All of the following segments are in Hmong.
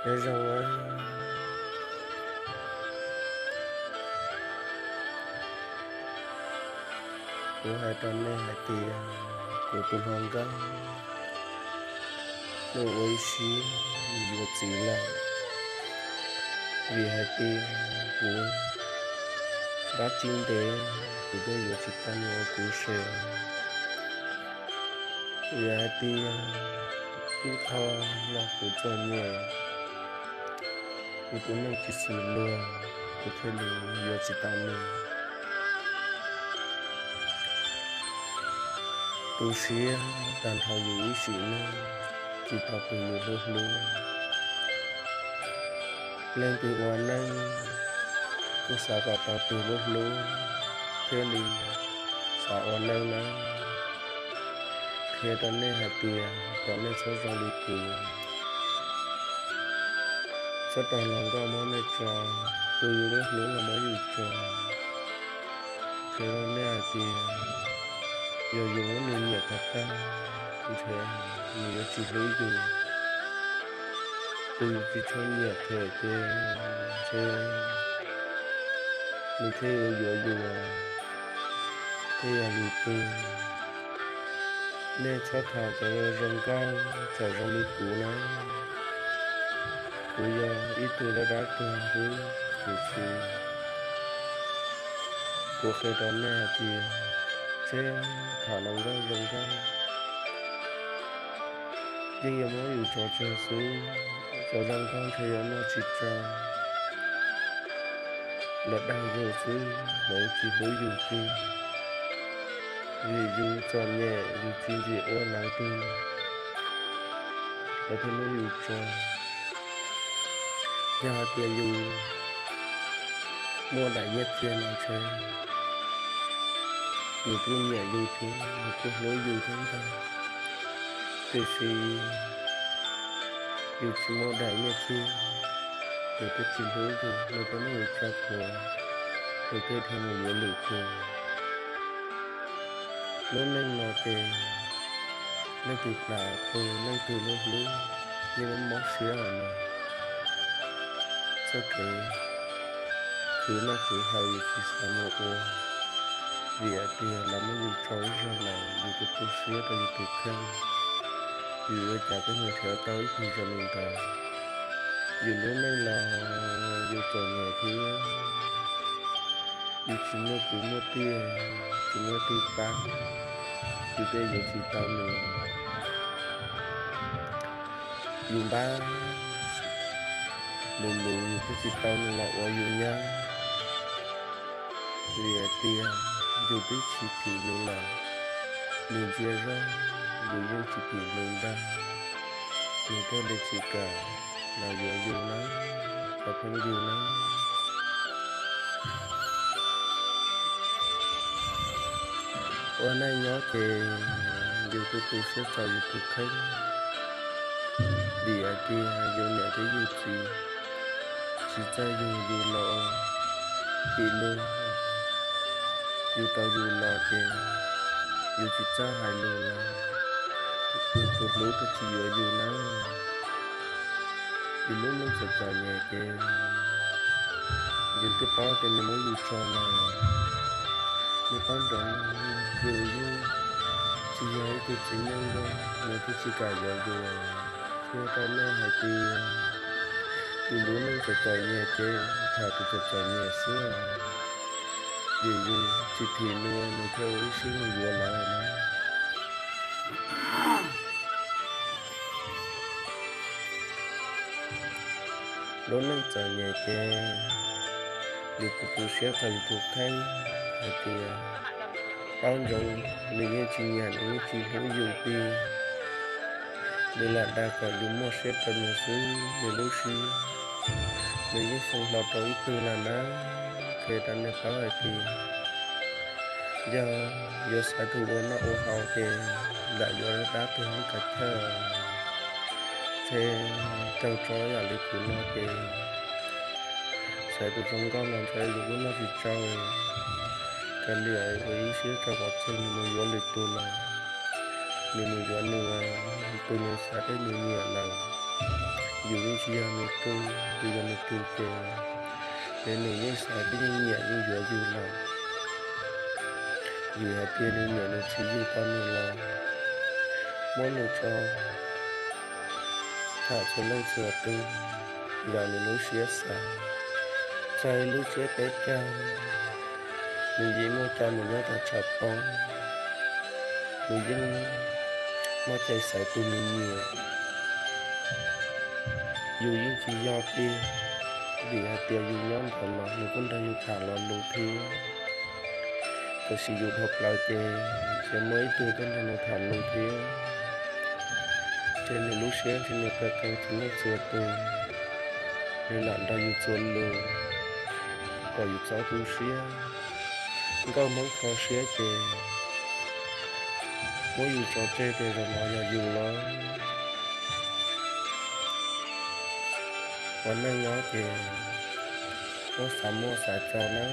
Nyob zoo, kuv hais rau nej hais tias kuv tus hluas nkauj nws ua ib siab yuav txiv lawm, vim hais tias kuv dab tsi ntev kuv thiaj yuav tsis tau nws ua kuv se. Vim hais tias ib qho los kuv txom nyem, kuv tus neej tsis xws luag, kuv thiaj li yuav tsis tau nws. Tu siab tag nrho yus ib sim neej, tsis tau tus yus hlub hlub. Leej twg ua neej kuj xav kom tau tus hlub hlub thiaj li xav ua neej nawb. Qhia rau nej hais tias kom nej txhob zoo li kuv. Txhob rau hluas nkauj muab nej tso, tus yus hlub hlub los muab yus tso. Qhia rau nej hais tias yog yus muab nws nyiam tag tag, ntshe nws yuav tsis hlub yus. Tus yus tsis tshua nyiam them ces ntshe nws thiaj yuav yuav yus, thiaj yog lwm tus. Nej txhob tham cov zoo nkauj txawm zoo li kuv na. Kuv yog ib tug dab dab tuag xwb, tiam sis kuv qhia rau nej hais tias txhob tham hluas nkauj zoo nkauj, yeej yuav muab yus tso tseg xwb. Cov zoo nkauj ntshe yuav noj tsis tsau, lawv dag yus xwb, lawv tsis hlub yus kiag. Vim yus txom nyem yus tsis ntxim ua lawv twg, lawv thiaj muab yus tso. Yog hais tias yus muaj daim nyiaj txiag no ntshe nws kuj nyiam yus thiab nws kuj hlub yus thiab ntag. Tiam sis yus tsis muaj daim nyiaj txiag, nws twb tsis hlub yus, nws twb muab yus tso plhuav, nws thiaj dhia mus yuav lwm tus. Lub neej no ces leej twg plam tus leej twg lub hlub, yeej mob siab os mog. Txoj kev khwv noj khwv haus yus tsis xav mus ua, vim hais tias lawv muab yus tso ib zaug lawm, yus tu tu siab rau yus tus kheej, yus yuav cas thiaj mus nrhiav tau ib tug zoo li ntawd. Yus lub neej los yus txom nyem thiab, yus tsis muaj kwv muaj tij, tsis muaj tij pab, yus thiaj yuav tsis tau nws. Yus npab lus lus yus twb tsis tau nws los ua yus nyab, vim hais tias yus twb tsis phim nws lawm. Nws ntsia zog yus yeej tsis phim nws ntag, nws thiaj li tsis kam los yuav yus na, cov phooj ywg na. Ua neej nyob ces yus tu tu siab txog yus tus kheej, vim hais tias yus niam thiab yus txiv tsis txawj yug yus los tim luag, yus tau yus los ces yus tsis txawj hais lus los, yus tus hlub twb tsis yuav yus nawb. Yus lub neej txom txom nyem ces yus twb paub tias nws muab yus tso lawm, nws paub ntsoov yus yeej tsis yog ib tug txiv neej zoo, nws twb tsis kam yuav yus. Qhia rau nej hais tias yus lub neej txom txom nyem ces tham tus txom txom nyem xwb, vim yus tsis phim nws, nws thiaj ua ib siab mus yuav lawm na. Lub neej txom nyem ces yus tu tu siab txog yus tus kheej hais tias paub ntsoov nws yeej tsis nyiam, nws yeej tsis hlub yus tiag. Nws lam dag kom yus muaj siab rau nws xwb, nws lub siab nws yeej xoo hlo rau ib tug lawm na. Qhia rau nej paub hais tias yog yuav xaiv tus ua noj ua haus ces lam yuav dab tug hoob kav chawj, ntshe raug tso yam li kuv no ces xaiv tus zoo nkauj no ntshe yus kuj noj tsis tsau, kav liam ua ib siab tso pov tseg nws mus yuav lwm tus lawm, nws mus yuav nws tus nws xav thiab nws nyiam lawm. yus yeej tsis yog nws tug, yus yog nws tug ces, ces nws yeej xav twb yeej nyiam yeej yuav yus lawm. Yus hais tias nws nyiam nws txiv yug tau nws los muab nws tso tham txhua leej txhua tus, yog nws lub siab xav, txog ib lub tsiab peb caug, nws yeej muaj coj nws nyob rau tsham poob, nws yeej muaj cai xaiv tus nws nyiam. Yus yeej tsis yog tiag, vim hais tias yus nyob ntawd los nws kuj nrog yus tham lo lus thiab, tiam sis yus dhau plaws ces tsis muaj ib tug tuaj nrog nws tham lus thiab. Ces nws lub siab ntshe nws qia qhia txhua leej txhua tus, nws lam nrog yus txuas lus kom yus txhob tu siab. Nkauj Hmoob kho siab ces muab yus tso tseg tias zaum no yog yus los ua neej nyob ces muab xav muaj xav txog na.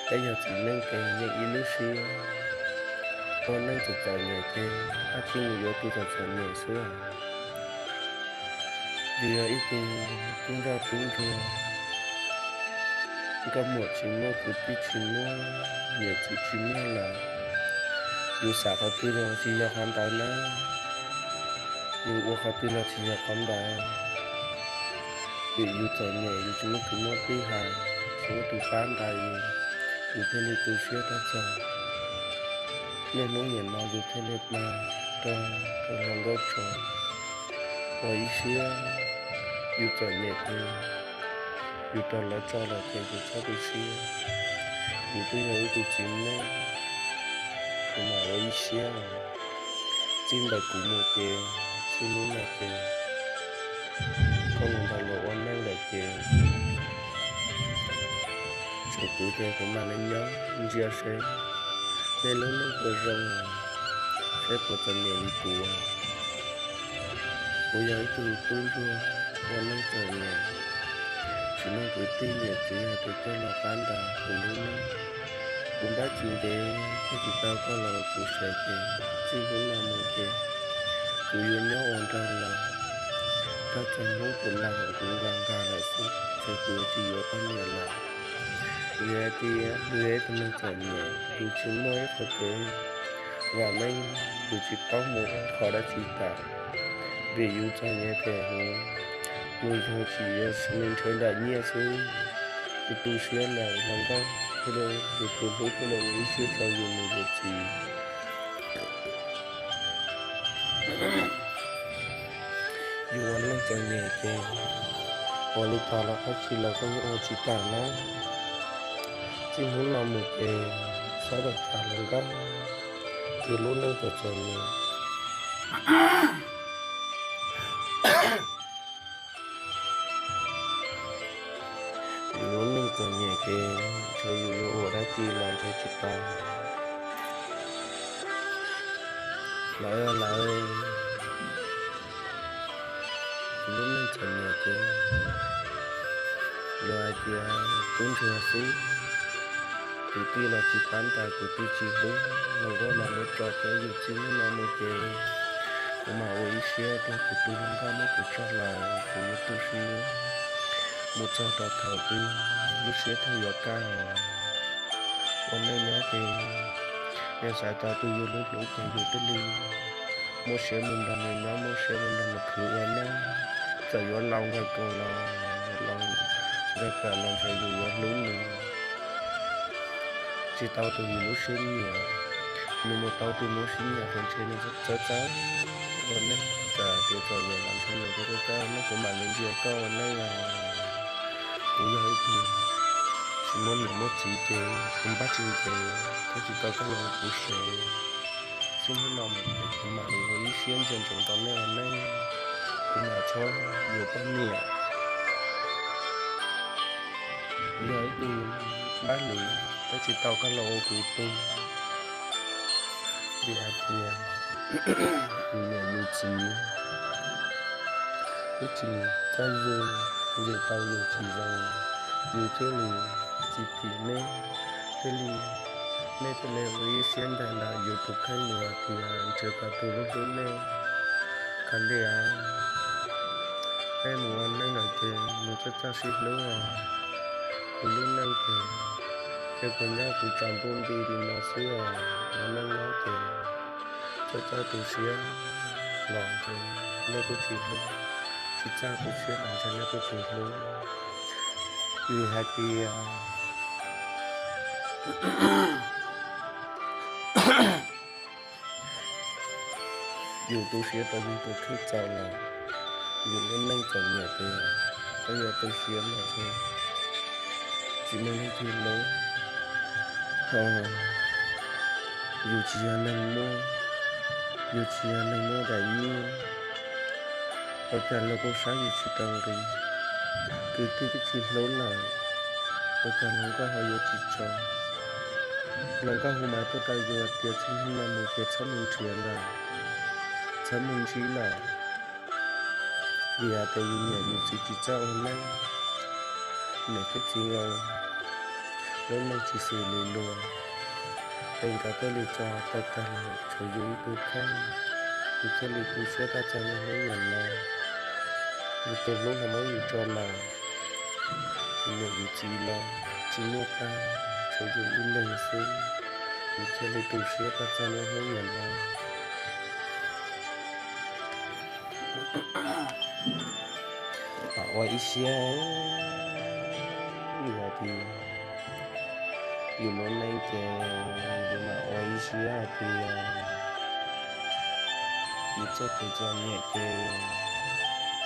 Peb yog txiv neej ces yeej ib lub siab, ua neej txom txom nyem ces dab tsi mus yuav tus txom txom nyem xwb. Yus yog ib tug tub ntsoj tub ntsuag, nkauj muam tsis muaj, kwv tij tsis muaj, niam txiv tsis muaj lawm, yus xav qhov twg los tsis yog qhov ntawd na, yus ua qhov twg los tsis yog qhov ntawd. Vim yus txom nyem yus tsis muaj tus muab tij hais, tsis muaj tus pab ntais yus, yus thiaj li tu siab tag txog. Niaj hnub nim no yus thiaj li mag rau hluas nkauj tso ua ib siab. Yus txom nyem ces yus raug lawv tso lawm ces yus txhob tu siab. Yus twb yog ib tug txiv neej, kuv mam ua ib siab. Txij ntawm kuv mus ces txij hnub no ces koj mus nrog luag ua neej lawm ces tsuas kuv ces kuv mam li nyob ntsia seb nej lub neej puas zoo, seb puas txom nyem li kuv. Kuv yog ib tug tub ntsuag ua neej txom nyem, tsis muaj kwv tij niam txiv hais tias coj los pab ntais kuv lub neej. Kuv npab tsis ntev thiaj tsis tau koj los kuv saib ces txij hnub no mus ces kuv yuav nyob ua nraug los, txog txog hnub kuv laus kuv nkag nkag lawm xwb ces kuv yuav tsis yuav poj niam lawm. Vim hais tias kuv yog ib tug neeg txom nyem, kuv tsis muaj ib qho kev vam meej, kuv tsis paub mus ua qhov dab tsi tas, vim yus txom nyem phem heev. Yus yog tsis yog nws nrhiav nram nyiaj xwb, yus tu siab lawm hluas nkauj thiaj li, yus tus hlub thiaj li ua ib siab tso yus mus yuav txiv. Yus ua neej txom nyem ces ua li cas los dab tsi los koj yeej ua tsis tau na. Txij hnub no mus ces txhob rau tham hluas nkauj, yus lub neej txom txom nyem. Yus lub neej txom nyem ces ntshe yus yuav ua dab tsi los ntshe tsis tau. Lawv, lawv, yus lub neej txom nyem ces luag hais tias tub ntsuag xwb, kwv tij los tsis pab ntais, kwv tij tsis hlub, hluas nkauj los muab tso thiab. Yus txij hnub no mus ces kuv mam ua ib siab tias kuv tus hluas nkauj muab kuv tso lawm kuv yuav tu siab mus txog rau thaum twg lub siab thiaj yuav kaj. Ua neej nyob ces yog xav tau tus yus hlub hlub ces yus thiaj li muaj siab mus nrog nws nyob, muaj siab mus nrog nws khwv ua neej. Txawm yuav laus nkawd kaum los, laus nkawd kaum los ntshe yus yuav hlub nws. Tsis tau tus yus lub siab nyiam, nws mus tau tus nws lub siab nyiam ces ntshe nws txawj txawj ua neej, txawm tias txom nyem los ntshe nws txawj txawj ua neej. Kuv mam li ntsia koj ua neej os. Kuv yog ib tug tsis muaj niam muaj txiv ces kuv npaj tsis ntev thiaj tsis tau koj los kuv sev. Txij hnub no mus ces kuv mam li ua ib siab ntsia ntsoov rau nej ua neej, kuv mam txhob yuav poj niam. Kuv yog ib tug npaj li, tab tsis tau koj los ua kuv tug, vim hais tias yus niam yus txiv twb tsis txawj yus, yus tau yus tsis zoo, yus thiaj li tsis phim nej, thiaj li, nej thiaj li ua ib siab ntag ntawm yus tus kheej mus hais tias ntshe koj tus hlub hlub nej, Hais li os, peb mus ua neej lawm ces mus txawj txawj sib hlub os. Kuv lub neej ces, ces kuv nyob kuv tsaus ntuj nti li no xwb os. Ua neej nyob ces txawj txawj tu siab los ces nej kuj tsis hlub, tsis txawj tu siab los ces nej kuj tsis hlub. Vim hais tias yus tu siab rau yus tus kheej txaus lawm, yus lub neej txom nyem ces koj yuav tu siab los ces tsis muaj leej twg hlub. Ho yus tsis yog neeg muaj, yus tsis yog neeg muaj daim nyiaj, ua cas luag kuj saib yus tsis rau nqi. Kwv tij twb tsis hlub lawm, ua cas hluas nkauj ho yuav tsis tso? Hluas nkauj hu mas tuaj rau yus tias txij hnub no mus ces txhob mus nrhiav lawm, txhob mus ntsib lawm, vim hais tias yus niam yus txiv tsis txawj ua neej, niam thiab txiv lub neej tsis xws li luag. Ces nkawd thiaj li tso tau tag lawm, tshuav yus ib tug kheej, yus thiaj li tu siab txog niaj hnub niam no. Yus tus hlub los muab yus tso lawm, yus niam yus txiv los tsis muaj tag, tshuav yus ib leeg xwb, yus thiaj li tu siab txog niaj hnub niam no. Mam ua ib siab, yus hais tias yus lub neej ces yus mam ua ib siab hais tias yus txoj kev txom nyem ces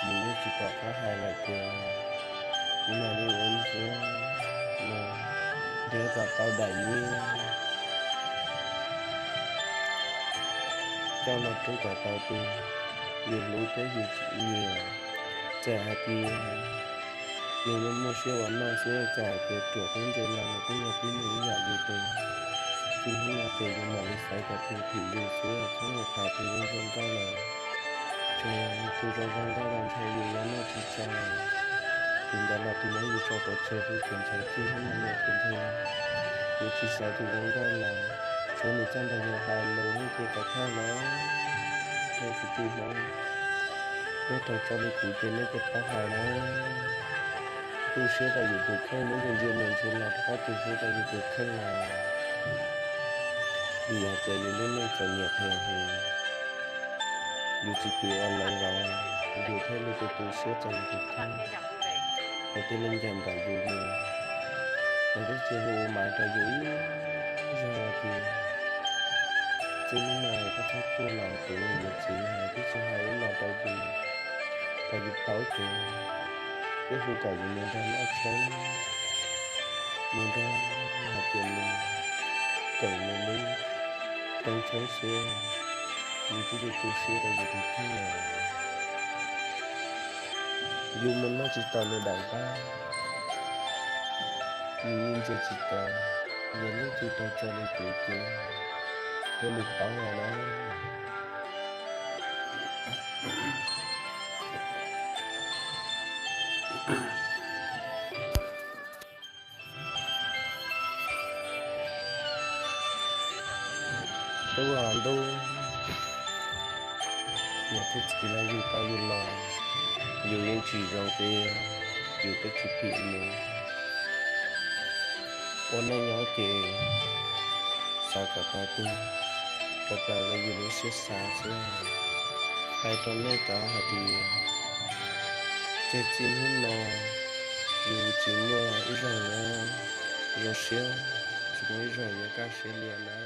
yus yeej tsis pom qab hais lawm ces yus mam li ua ib siab los nrhiav kom tau daim nyiaj coj los rub kom tau tus yus hlub thiab yus nyiam. Txawm hais tias yus muaj muaj siab ua noj xwb, txawm hais tias ruam thiab ntse los nws kuj yog tib neeg ib yam yus tus. Txij hnub no ces yus mam li xaiv kom tus phim yus xwb, txhob mus tham tus zoo zoo nkauj lawm. Ces tus zoo zoo nkauj los ntshe yus yuav noj tsis tau, tus ntawd los tus nyob yus tso pov tseg xwb ces ntshe txij hnub no mus ces ntshe yus tsis xaiv tus zoo nkauj lawm. Tshuav nws txoj nrog yus hais lus ces tau thawj lawm. Ces kwv tij Hmoob, nej raug tso li kuv ces nej thiaj paub hais na. Tu siab rau yus tus kheej, nej ntsia mus ntshe los rov qab tu siab rau yus tus kheej lawm. Vim yog tias yus lub neej txom nyem phem heev, yus tsis pom ua lawv zov, yus thiaj li tu tu siab rau yus tus kheej, yus thiaj li ncaim nraim yus mus. Lawv twb tsis hu mas rau yus ib zaug tias txij hnub no koj txhob tuaj los kuv yuav txiv, lawv twb tsis hais ib los rau yus, kom yus paub ces twb hu kom yus mus nrog noj tshoob, mus nrog hais tias mus koom mus lub roob tshoob xwb, yus twb tu tu siab rau yus tus kheej lawm. Yus mus noj tsis tau nws daim nqaj, yus yeej ntsia tsis tau, yog leej twg raug tso li kuv ces thiaj li paub lawm na. Tub los ntuj, niam thiab txiv los yug tau yus los, yus yeej tsis zoo tiag, yus twb tsis phim mus. Ua neej nyob ces xav kom tau tus, kom tau li yus lub siab xav xwb. Hais rau nej cov hais tias, tseg txij hnub no yus tsis muaj ib zaug yuav zoo siab, tsis muaj ib zaug yuav kaj siab li na.